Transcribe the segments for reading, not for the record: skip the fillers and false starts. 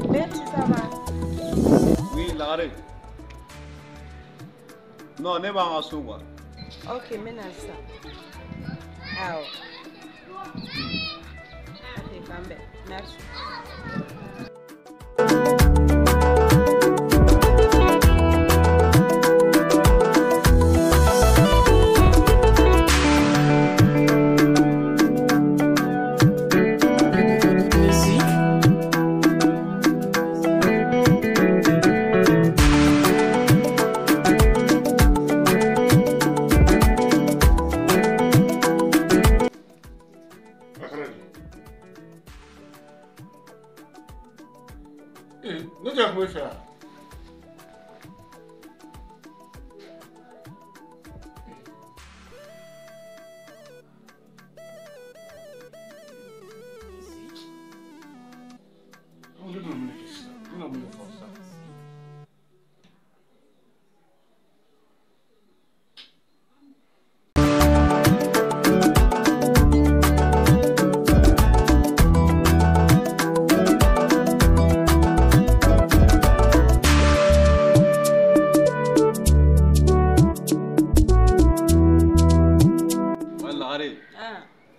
Merci, ça va. Oui, Lagare. Non, ne b'an ka so quoi. Ok, n bɛ na sisan. Awɔ. Ok, k'an bɛn. Merci. Ne tɛ kun fɛ yan. Ne bɛna mun de kɛ sisan? Ne bɛna mun de fɔ sisan?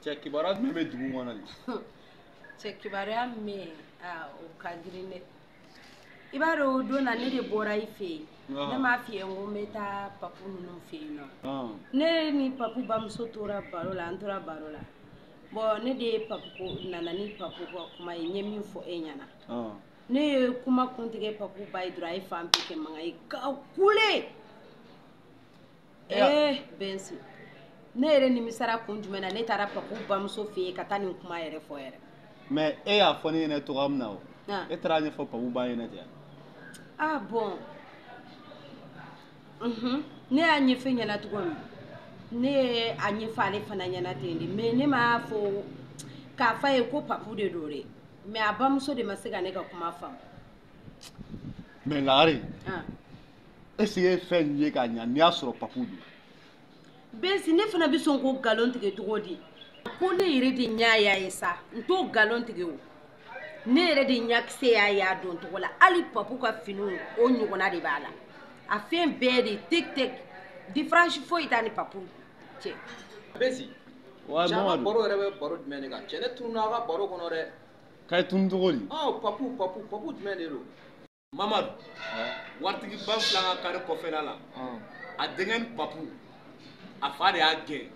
Cɛ kibaruya jumɛn bɛ dugu kɔnɔ nin? Cɛ kibaruya min bɛ yen, o ka girin dɛ. I b'a dɔn o don na ne de bɔra i fɛ yen. Ne m'a f'i ye n ko n bɛ taa Papu ninnu fɛ yen nɔ. Ne ni Papu bamuso tora baro la, an tora baro la. Bon, ne de ye Papu ko nana ni Papu ka kuma ye, n ye min fɔ e ɲɛna. Ne ye kuma kuntigɛ Papu ba ye dɔrɔn, a ye fan bɛɛ kɛ mankan ye ka kule. Bensi. Ne yɛrɛ nimisara kun jumɛn na, ne taara Papu bamuso fɛ yen ka taa nin kuma yɛrɛ fɔ yɛrɛ. Mais e y'a fɔ ne ɲɛna cogoya min na o, e taara ɲɛfɔ Papu ba ɲɛna ten. Ah bon. Ne y'a ɲɛfɔ ɲɛna cogo min, ne ye a ɲɛfɔ ale fana ɲɛna ten de, mais ne m'a fɔ k'a f'a ye ko Papu de don dɛ, mais a bamuso de ma se ka ne ka kuma faamu. Mais Lagare, est ce que e ye fɛn in ye k'a ɲa n'i y'a sɔrɔ Papu don? Bensi, ne fana bɛ sɔn k'o nkalon tigɛ cogo di? Ko ne yɛrɛ de ɲɛ y'a ye sa, n t'o nkalon tigɛ o. Ne yɛrɛ de ɲakisɛ y'a ye a don cogo la, hali Papu ka finiw o ɲɔgɔnna de b'a la. A fɛn bɛɛ de tek tek, différence foyi t'a ni Papu cɛ. Bensi, ouais, cɛ, an ka baro yɛrɛ bɛ baro jumɛn de kan? Cɛ, ne tununa a ka baro kɔnɔ dɛ. K'a ye tunu cogo di? Papu, Papu, Papu jumɛn de don? Mamadu, waritigiba fila ka kari kɔfɛla la, a denkɛ ni Papu, a fa de y'a gɛn.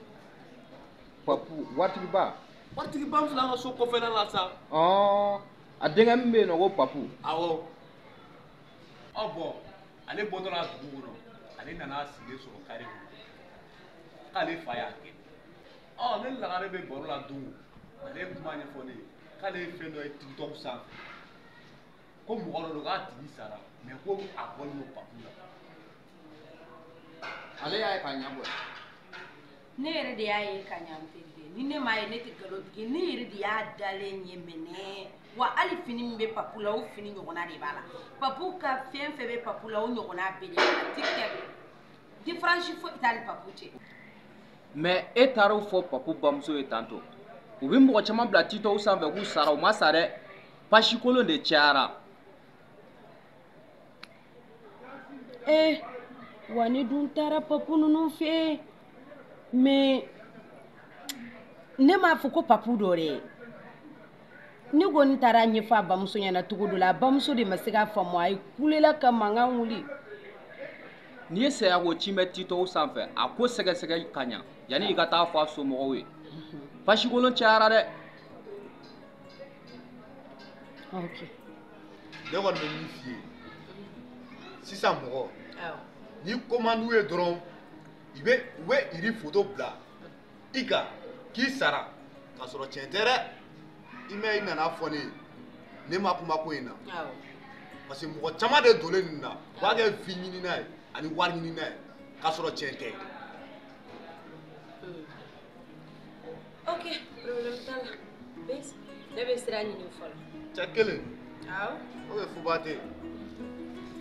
Papu, waritigiba? Waritigiba fila ka so kɔfɛla la sa. A denkɛ min bɛ yen nɔ ko Papu. Awɔ. Bɔn, ale bɔtɔ la dugu kɔnɔ, ale nana sigilen sɔrɔ kare kɔnɔ. K'ale fa y'a gɛn. Ne ni Lagare bɛ baro la don o, ale ye kuma ɲɛfɔ ne ye k'ale ye fɛn dɔ ye TikTok sanfɛ. Ko mɔgɔ dɔ don k'a tigi sara, mais ko a bɔlen don Papu la. Ale y'a ye k'a ɲɛ bɔ. Ne yɛrɛ de y'a ye ka ɲa n terikɛ, ni ne m'a ye ne tɛ nkalon tigɛ, ne yɛrɛ de y'a dalen ye minɛ. Wa hali fini min bɛ Papu la, o fini ɲɔgɔnna de b'a la. Papu ka fɛn fɛn bɛ Papu la, o ɲɔgɔnna bɛɛ de b'a la. Tic-tac, différence foyi t'a ni Papu cɛ. Mais e taara o fɔ Papu bamuso ye tantôt. U bɛ mɔgɔ caman bila TikTok sanfɛ k'u sara, u ma sa dɛ. Pasi kolon de cayara. Wa ne dun taara Papu ninnu fɛ yen. Mais ne m'a fɔ ko Papu dɔ dɛ. Ne kɔni taara ɲɛfɔ a bamuso ɲɛna cogo dɔ la, a bamuso de ma se k'a faamu, a ye kulela ka mankan wuli. N'i ye sayako ci mɛn TikTok sanfɛ, a ko sɛgɛsɛgɛ ka ɲa yanni i ka taa fɔ a somɔgɔw ye. Pasi kolon cayara dɛ. Ok. Ne kɔni bɛ min f'i ye, sisan mɔgɔ, n'i ko man d'u ye dɔrɔn, u bɛ iri foto bila i kan k'i sara, k'a sɔrɔ tiɲɛ tɛ dɛ. I mɛn i nana fɔ ne ye, ne ma kuma ko in na. Parce que mɔgɔ caman de donnen nin na, u b'a kɛ fi ɲinina ye ani wari ɲinina ye, k'a sɔrɔ tiɲɛ tɛ. Ok, problème t'a la. Bensi, ne bɛ sira ɲini fɔlɔ. Cɛ kelen. Awɔ. Ok, fuba tɛ yen.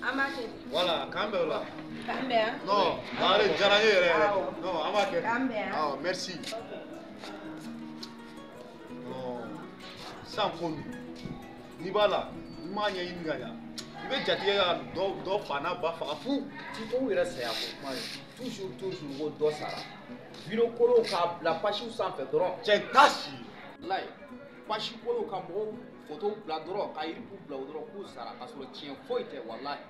An b'a kɛ ten. Voilà, k'an bɛn o la. K'an bɛn yan. Non, Lagare diyara n ye yɛrɛ yɛrɛ. Non, an b'a kɛ ten. K'an bɛn yan. Awɔ, merci. Non, sisan ko nin, n'i b'a la, n'i m'a ɲɛɲini ka ɲa i bɛ jatigɛ ka dɔ fa n'a ba faga fu. Titɔw yɛrɛ saya ko kuma ye toujours toujours ko dɔ sara vidéo kolonw k'a bila pasiw sanfɛ dɔrɔn. Cɛ t'a si. Walayi pasi kolonw ka mɔgɔw fotow bila dɔrɔn ka yiriku bila o dɔrɔn k'u sara k'a sɔrɔ tiɲɛ foyi tɛ walayi.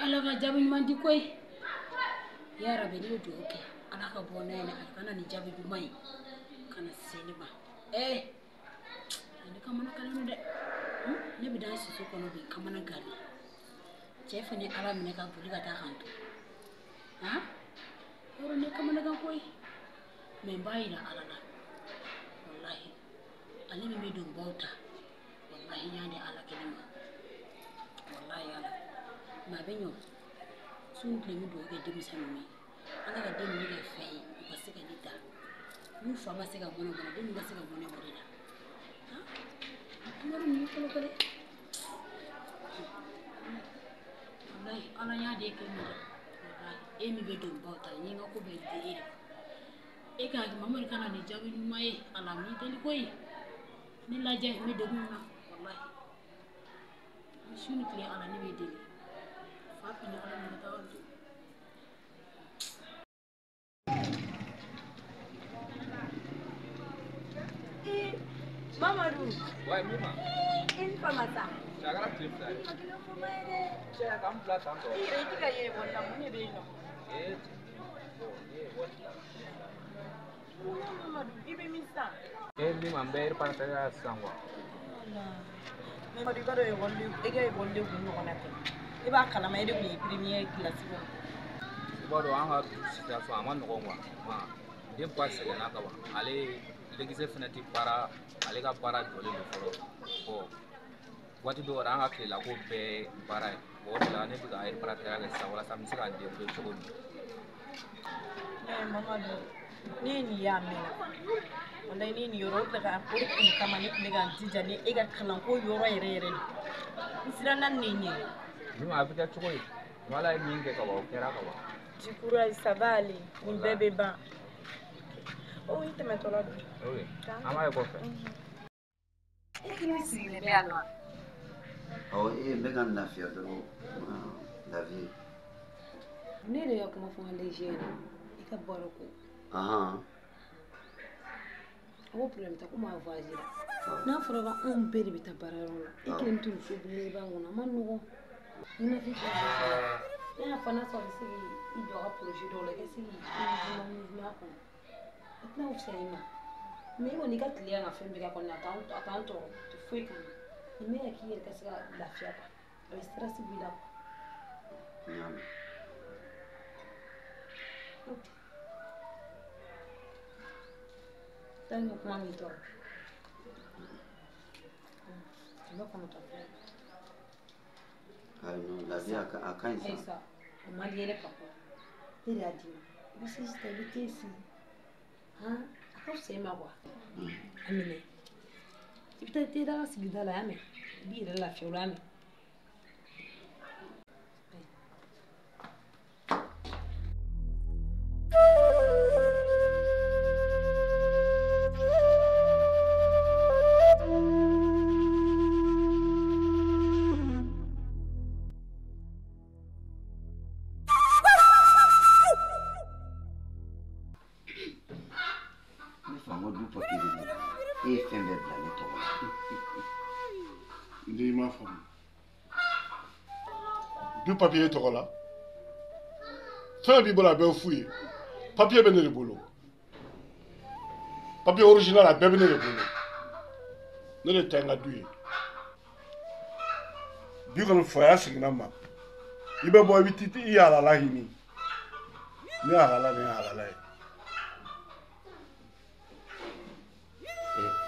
Ala ka jaabi ɲuman di koyi ya rabi ne bɛ dugawu kɛ ala ka bɔ n'a ye a kana nin jaabi duman ye ka na se ne ma ne kamana galen don dɛ ne bɛ dan soso kɔnɔ bi kamana galen cɛ fɛnɛ ala minɛ ka boli ka taa kan to han yɔrɔ ne kamana gan koyi mɛ n b'a yira ala la walahi ale min bɛ don baw ta walahi n y'a di ala kelen ma walahi ala mɛ a bɛ ɲɔ su ni tile n bɛ dugawu kɛ denmisɛnninw ye ala ka den ninnu kɛ fɛn ye u ka se ka ne ta n'u fa ma se ka mɔnɛ bɔ den ninnu ka se ka mɔnɛ bɔ de la yɔrɔ ninnu kolokolo walahi ala y'a di e kelen ma dɛ walahi e min bɛ don baw ta n ye n ka ko bɛɛ di e de ma e k'a kɛ mamadu ka na nin jaabi ɲuman ye ala m'i deli koyi ne lajɛ n bɛ degun min na walahi su ni tile ala ne b'i deli fa fɛnɛ ala minɛ taa yɔrɔ Mamadou. Ouais, Mima. I ni fama sa. Cɛ a kɛra tile fila ye. I ma kelen fɔ ma ye dɛ. Cɛ a k'an bila tan tɔ. I yɛrɛ i tɛ ka ye ekɔli la mun de bɛ yen nɔ? Ee bon ne ye ekɔli bila tile fila. Munna Mamadou i bɛ min sisan? Ee Mima n bɛ repartition la sisan quoi. Mamadou i b'a dɔn ekɔliden e ka ekɔliden kun ɲɔgɔnna tɛ. I b'a kalama e de kun ye première classe kɔnɔ. I b'a dɔn an ka situation a ma nɔgɔn quoi. Den ba sɛgɛnna ka ban ale l'église fɛnɛ tɛ baara ale ka baara jɔlen don fɔlɔ bon waati dɔw yɛrɛ an ka tilelako bɛɛ baara ye bon o de la ne bɛ ka repartition kɛ sisan walasa n bɛ se ka n débrouiller cogo min. Mamadou ne ye nin ye a mɛnna walayi ne ye nin yɔrɔ o de ka o de kun kama ne tun bɛ ka n jija ni e ka kalanko yɔrɔ yɛrɛ yɛrɛ de n siranna nin ɲɛ. Mima a bɛ kɛ cogo di ni Ala ye min kɛ ka ban o kɛra ka ban. Du courage ça va aller nin bɛɛ bɛ ban. Oh, i tɛmɛtɔla don. Ok, an b'a ye kɔfɛ. E kelen sigilen bɛ yan nɔ. Awɔ, e n bɛ ka n lafiya dɔrɔn la vie. Ne yɛrɛ ka kuma fɔ n ka léger ɲɛna i ka baro ko. A ko problème tɛ komi a voyage la. N'a fɔra ko anw bɛɛ de bɛ taa baarayɔrɔ la e kelen to muso belebeleba in kɔnɔ a ma nɔgɔn. Ne y'a fɔ n'a sɔrɔ i bɛ se k'i jɔ a ka projet dɔw la i ka se k'i mouvement kɔnɔ. A tɛna fisaya i ma mɛ i kɔni i ka tile ka fɛn bɛɛ kɛ kɔni a t'an tɔɔrɔ a tɛ foyi k'an na nin bɛ ka k'i yɛrɛ ka se ka lafiya quoi a bɛ stress b'i la quoi. Ok. Taa ni kuma min tɔɔrɔ. 9 filɛ. Ayi non, la vie a ka ɲi sa. Ayi sa, o man di ye dɛ papa. Ne de y'a d'i ma. I bɛ sisi ta, i bɛ t'e sigi. Han, a ka fisa i ma quoi. A minɛ. I bɛ taa te daga sigida la, y'a mɛn? I b'i yɛrɛ lafiya o la, y'a mɛn? Ne fa, n ko du papier bɛ ne bolo. E ye fɛn bɛɛ bila ne tɔgɔ la. N den, i m'a faamu. Du papier tɔgɔ la, fɛn b'i bolo a bɛɛ ye fu ye. Papier bɛ ne de bolo. Papier original a bɛɛ bɛ ne de bolo. Ne de ta ye n ka du ye. Bi kɔni faya seginna n ma. I bɛ bɔ i bɛ t'i i halala ɲini. Ne halala de ye halala ye.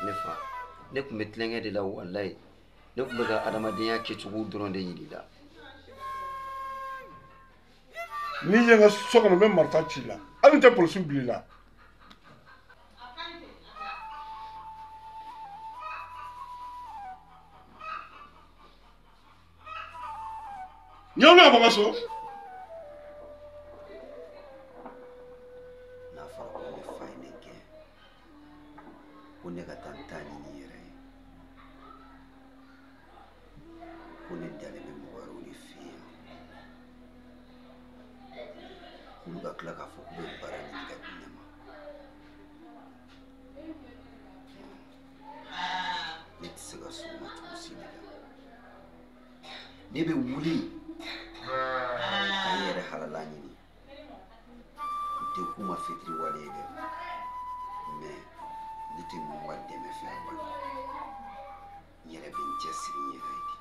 Ne fa, ne tun bɛ tulonkɛ de la walayi. Ne tun bɛ ka adamadenya kɛcogo dɔrɔn de yir'i la. N'i ye n ka so kɔnɔ, n bɛ marifa ci i la. Hali n tɛ polisiw bila i la. Ɲɛ wuli ka bɔ n ka so. N'a fɔra ko ne fa ye ne gɛn, ko ne ka taa n ta ɲini n yɛrɛ ye, ko ne dalen bɛ mɔgɔ wɛrɛw de fɛ yan, k'olu ka tila k'a fɔ k'u bɛ baara ɲini ka di ne ma. Ne tɛ se ka sɔn o ma cogo si de la. Ne bɛ wuli ka n yɛrɛ halala ɲini. N tɛ k'u ma fitiriwale ye dɛ, mais ne tɛ ninnu ka dɛmɛ fɛ a bolo. N yɛrɛ bɛ n cɛsiri n yɛrɛ ye de.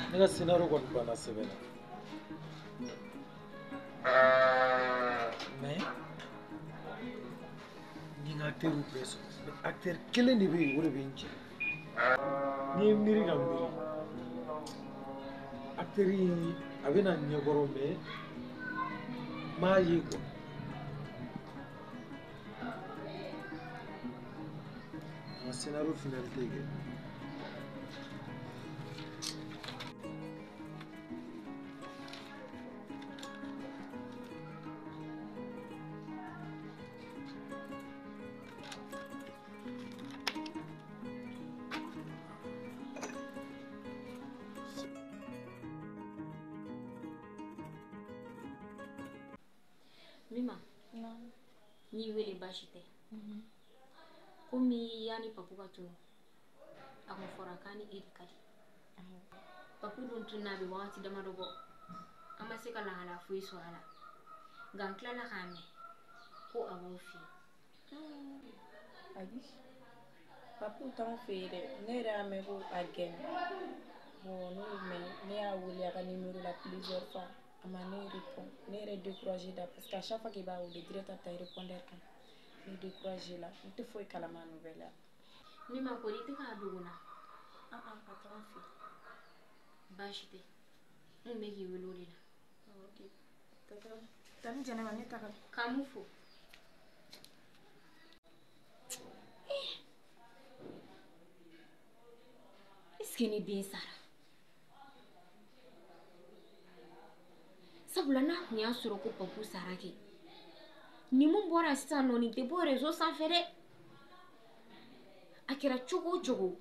Ne ka scénario kɔni banna sɛbɛn na. Mais ni n ka acteur bɛɛ sɔrɔ, mais acteur kelen de bɛ yen, o de bɛ n jɛ. N'i ye miiri ka miiri, acteur in a bɛ na ɲɛkɔrɔ, mais n m'a ye quoi. N ka scénario finalité kɛ. Mima, n'i wele baasi tɛ. Komi yanni Papu ka tunu, a kun fɔra k'a ni e de ka di. Papu dun tununa a bɛ wagati damadɔ bɔ. An ma se ka lahalaya foyi sɔrɔ a la. Nka n tilala k'a mɛn ko a b'aw fɛ yen. Ayi, Papu t'anw fɛ yen dɛ. Ne yɛrɛ y'a mɛn ko a gɛnna. Bon, ne y'o mɛn, ne y'a wele a ka numéro la plusieurs fois. A ma ne répond. Ne yɛrɛ découragé da parce que à chaque fois qu'il b'a wele direct a bɛ taa répondeur kan. Ne découragé la. N tɛ foyi kalama nouvelle la. Mima, kɔni i tɛ k'a dogo n na. Ah ah, a t'anw fɛ yen. Baasi tɛ. N kun bɛ k'i wele o de la. Ok. Tani Jɛnɛba, ne taga. K'an m'u fo. Est-ce que ni den sara? Sabula n'a kun y'a sɔrɔ ko Papu sara kɛ, nin mun bɔra sisan nɔ, nin tɛ bɔ réseau sanfɛ dɛ. A kɛra cogo o cogo,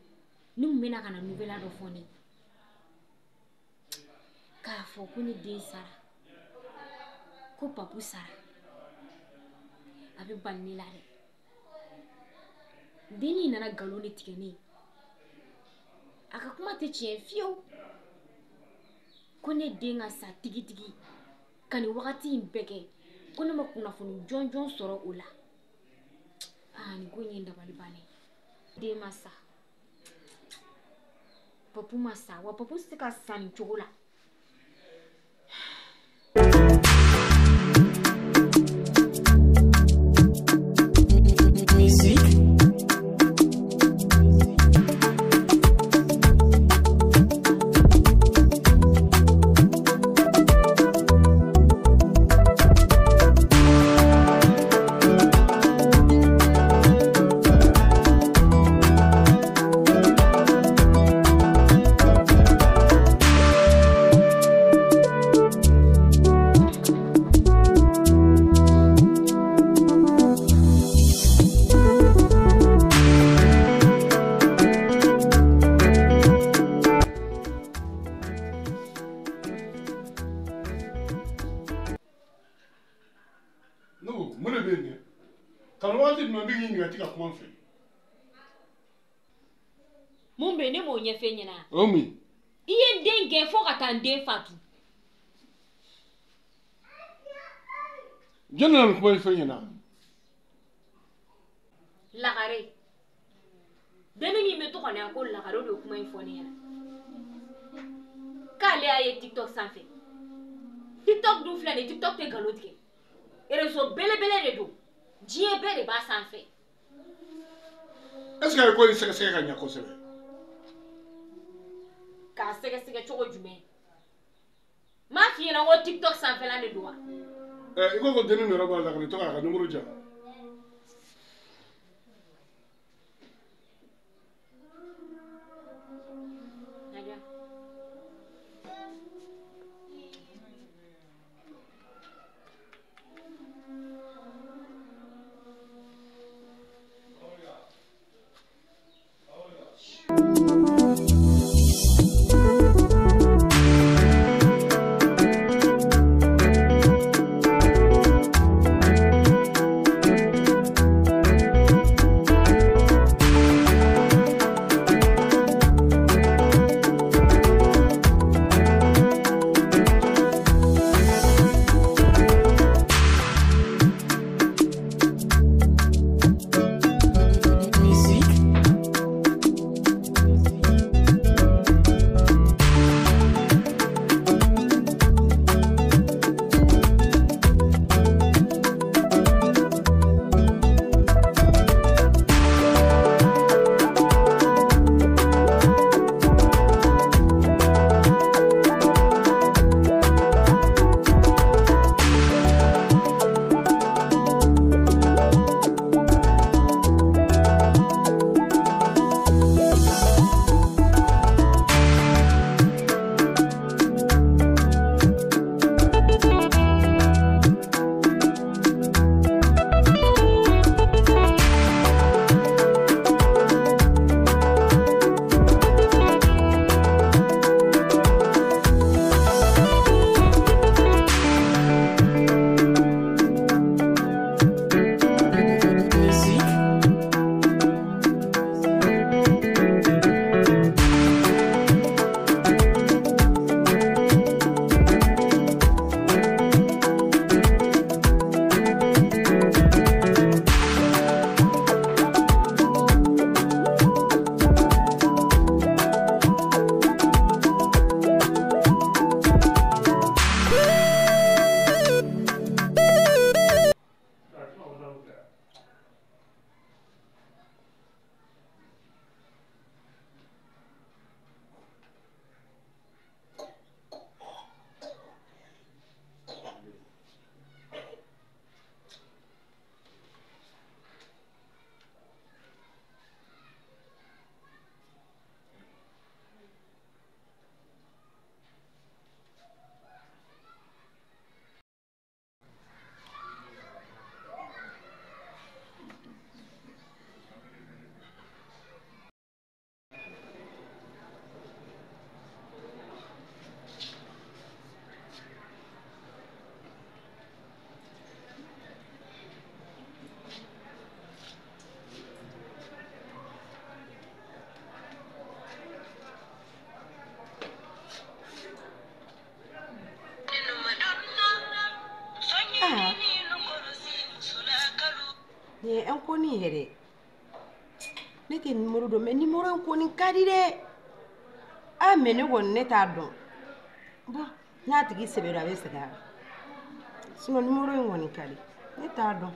Ni mun bɛna ka na nouvelle dɔ fɔ ne ye k'a fɔ ko ne den sara, ko Papu sara, a bɛ bali ne la dɛ. Dennin nana nkalon de tigɛ ne ye. A ka kuma tɛ tiɲɛ fiyewu. Ko ne den ka sa tigitigi ka nin wagati in bɛɛ kɛ ko ne ma kunnafoni jɔnjɔn sɔrɔ o la. Aa, nin ko in ye n dabali bannen ye. Den ma sa, Papu ma sa, wa Papu tɛ se ka sa nin cogo la. Musique. Mun bɛ ne m'o ɲɛf'e ɲɛna? O mun? I ye n den gɛn fo ka taa n den fatu. Jɔn nana nin kuma in f'e ɲɛna? Lagare. Denni min bɛ to ka na yan ko Lagare, o de ye kuma in fɔ ne ɲɛna. K'ale y'a ye TikTok sanfɛ. TikTok dun filɛ nin ye, TikTok tɛ nkalon tigɛ. Réseau belebele de don. Diɲɛ bɛɛ de b'a sanfɛ. Est-ce que a ye ko in sɛgɛsɛgɛ ka ɲɛ kosɛbɛ? K'a sɛgɛsɛgɛ cogo jumɛn? N m'a f'i ɲɛna ko TikTok sanfɛla de don wa? I ko ko dennin yɛrɛ b'a la ka nin to k'a ka numéro di yan. Nadia. in yɛrɛ ne tɛ nimoro dɔn mais nimoro in kɔni ka di dɛ ah mais ne kɔni ne t'a dɔn bon n'a tigi sɛbɛ don a bɛ segin a kan sinon nimoro in kɔni ka di ne t'a dɔn.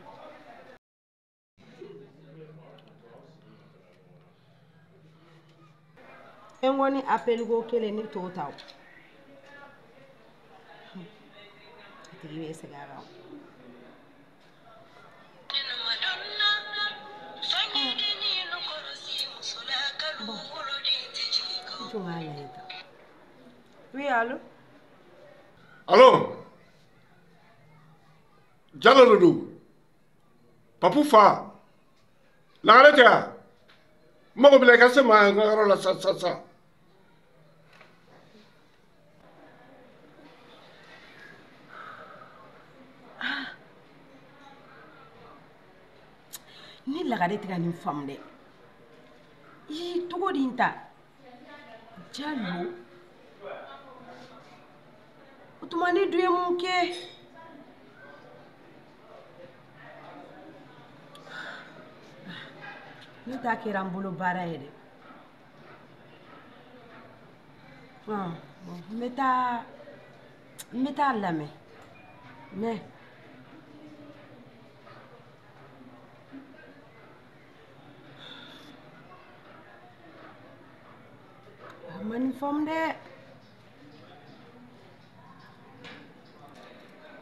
N kɔni appel ko kelen ne t'o ta o a tigi bɛ segin a kan. Oui, allô? Allô? Diallo de don. Papu fa. Lagare tɛ wa? N mago b'i la i ka se ma n ka yɔrɔ la sisan sisan sisan. Ni Lagare tɛ ka nin faamu dɛ. I togo di n ta? Diallo. O tuma ne dun ye mun kɛ? Ne ta kɛra n bolo baara ye dɛ. N bɛ taa lamɛn. Mais a ma nin faamu dɛ.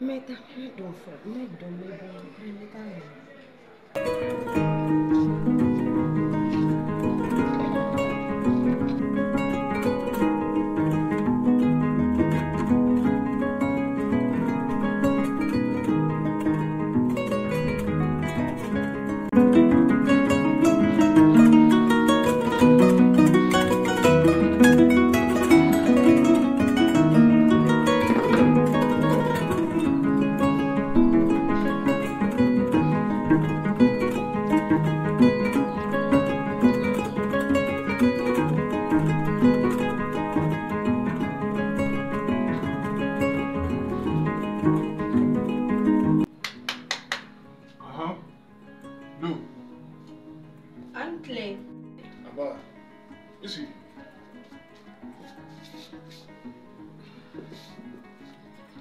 N bɛ taa n bɛ don fɔlɔ n bɛ don n bɛ bɔ n bɛ taa lamɛn.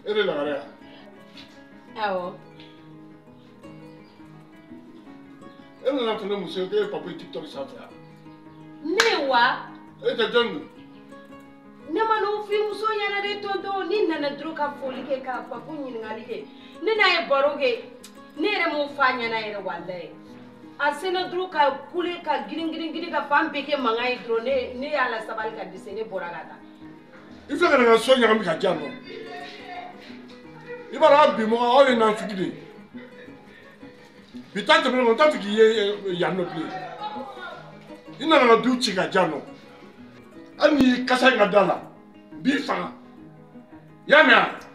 E de Lagare ya? Awɔ. E nana fɔ ne muso ye k'e ye Papu ye TikTok sanfɛ wa? Ne wa? E tɛ jɔn don? Ne ma n'o f'i muso ɲɛna dɛ tonton, ne nana dɔrɔn ka foli kɛ ka Papu ɲininkali kɛ. Ne n'a ye baro kɛ, ne yɛrɛ m'o f'a ɲɛna yɛrɛ walayi. A sena dɔrɔn ka kule ka girin girin girin ka fan bɛɛ kɛ mankan ye dɔrɔn ne y'a lasabali ka dɛsɛ ne bɔra ka taa. I filɛ ka na n ka so ɲagami ka di yan nɔ. I b'a dɔn aw bi mɔgɔ aw ye nafigi de ye. Bi ta tɛmɛnen kɔ n t'a fɛ k'i ye yan nɔ bilen. I nana n ka du ci ka di yan nɔ. Hali n'i y'i kasa in ka da la, n b'i faga. I y'a mɛn wa?